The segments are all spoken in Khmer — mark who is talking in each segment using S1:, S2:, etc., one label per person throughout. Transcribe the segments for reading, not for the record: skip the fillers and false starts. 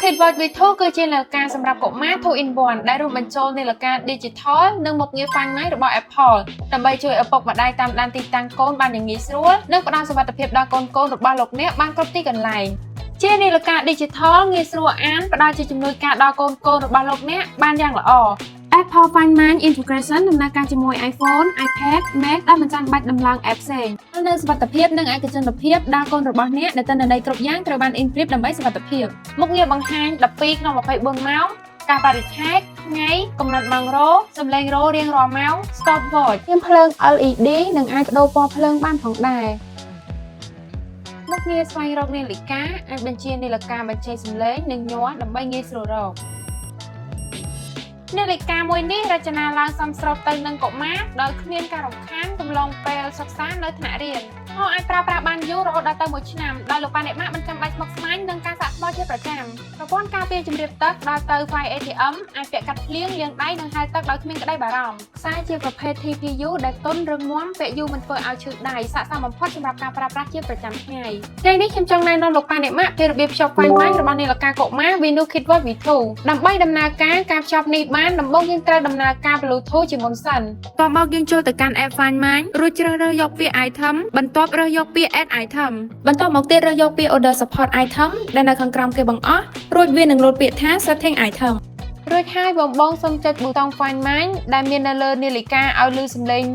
S1: Kids Watch V2 គឺជានាឡិកាសម្រាប់កុមារ 2 in 1 ដែលរួមបញ្ចូលនាឡិកា Digital និងមុខងារ Find My របស់ Apple ដើម្បីជួយឪពុកម្ដាយតាមដានទីតាំងកូនបានយ៉ាងងាយស្រួលនិងផ្ដល់សុវត្ថិភាពដល់កូនៗរបស់លោកអ្នកបានគ្រប់ទីកន្លែងជានាឡិកា Digital ងាយស្រួលអានផ្ដល់ជាជំនួយការដល់កូនៗរបស់លោកអ្នកបានយ៉ាងល្អ Apple Find My Integration ដំណើរការជាមួយ iPhone, iPad, Mac ដោយមិនចាំបាច់ដំឡើង app ផ្សេងនៅសុវត្ថិភាពនិងឯកជនភាពដល់កូនរបស់អ្នកដែលទិន្នន័យគ្រប់យ៉ាងត្រូវបាន encrypt ដើម្បីសុវត្ថិភាពមុខងារបង្ហាញ12ក្នុង24ម៉ោងកាលបរិច្ឆេទថ្ងៃកំណត់ម៉ោងរោសំឡេងរោរៀងរាល់ម៉ោង stop watch មានភ្លើង LED និងអាចប្ដូរពណ៌ភ្លើងបានផងដែរមុខងារស្វែងរកនាឡិកាអាចបញ្ជានាឡិកាបញ្ចេញសំឡេងនិងញ័រដើម្បីងាយស្រួលរកនាឡិកាមួយនេះរចនាឡើងសមស្របទៅនឹងកុមារដោយគ្មានការរំខានកំឡុងពេលសិក្សានៅថ្នាក់រៀនហោអាចប្រើប្រាស់បានយូររហូតដល់ទៅ1ឆ្នាំដោយលោកប៉ាអ្នកម៉ាក់មិនចាំបាច់ស្មុគស្មាញនឹងការសាកថ្មជាប្រចាំប្រព័ន្ធការពារជំរាបទឹកដល់ទៅ 5 ATM អាចពាក់កាត់ភ្លៀងលាងដៃនិងហែលទឹកដោយគ្មានក្តីបារម្ភខ្សែជាប្រភេទ TPU ដែលទន់រឹងមាំពាក់យូរមិនធ្វើឲ្យឈឺដៃស័ក្តិសមបំផុតសម្រាប់ការប្រើប្រាស់ជាប្រចាំថ្ងៃថ្ងៃនេះខ្ញុំចង់ណែនាំលោកប៉ាអ្នកម៉ាក់ពីរបៀបភ្ជាប់ Find My របស់នាឡិកាកុមារ Venu Kids Watch V2 ដើម្បីដំណើរការការភ្ជាប់នេះបានដំបូងយើងត្រូវដំណើរការ Bluetooth ជាមុនសិនតមកយើងចូលទៅកាន់ app Find My រួចជ្រើសរើសយកពាក្យ item បន្ទាប់រើសយកពាក្យ add item បន្ទាប់មកទៀតរើសយកពាក្យ other support item ដែលនៅខាងក្រោមគេបង្អស់រួចវានឹងលោតពាក្យថា setting item រួចហើយបងបងសូមចុចប៊ូតុង Find My ដែលមាននៅលើនាឡិកាឲ្យឮសំឡេង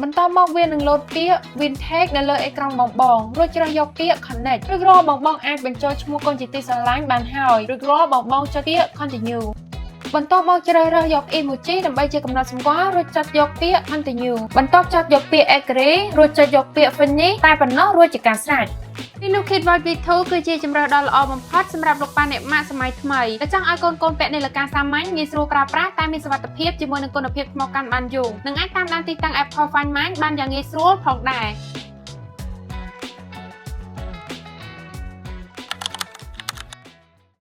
S1: បន្ទាប់មកវានឹងលោតពាក្យ Vintage នៅលើអេក្រង់បងបងរួចជ្រើសយកពាក្យ Connect រួចរាល់បងបងអាចបញ្ចូលឈ្មោះកូនជាទីស្រឡាញ់បានហើយរួចរាល់បងបងចុចពាក្យ Continue បន្ទាប់មកជ្រើសរើសយក emoji ដើម្បីជាកំណត់សម្គាល់រួចចុចយកពាក្យ continue បន្ទាប់ចុចយកពាក្យ agree រួចចុចយកពាក្យ finish តែប៉ុណ្ណោះរួចជាការស្រេច Venu Kids Watch V2 គឺជាជម្រើសដ៏ល្អបំផុតសម្រាប់លោកប៉ាអ្នកម៉ាក់សម័យថ្មីដែលចង់ឲ្យកូនៗពាក់នាឡិកាសាមញ្ញងាយស្រួលប្រើប្រាស់តែមានសុវត្ថិភាពជាមួយនឹងគុណភាពថ្មកាន់បានយូរនិងអាចតាមដានទីតាំង Apple Find My បានយ៉ាងងាយស្រួលផងដែរ។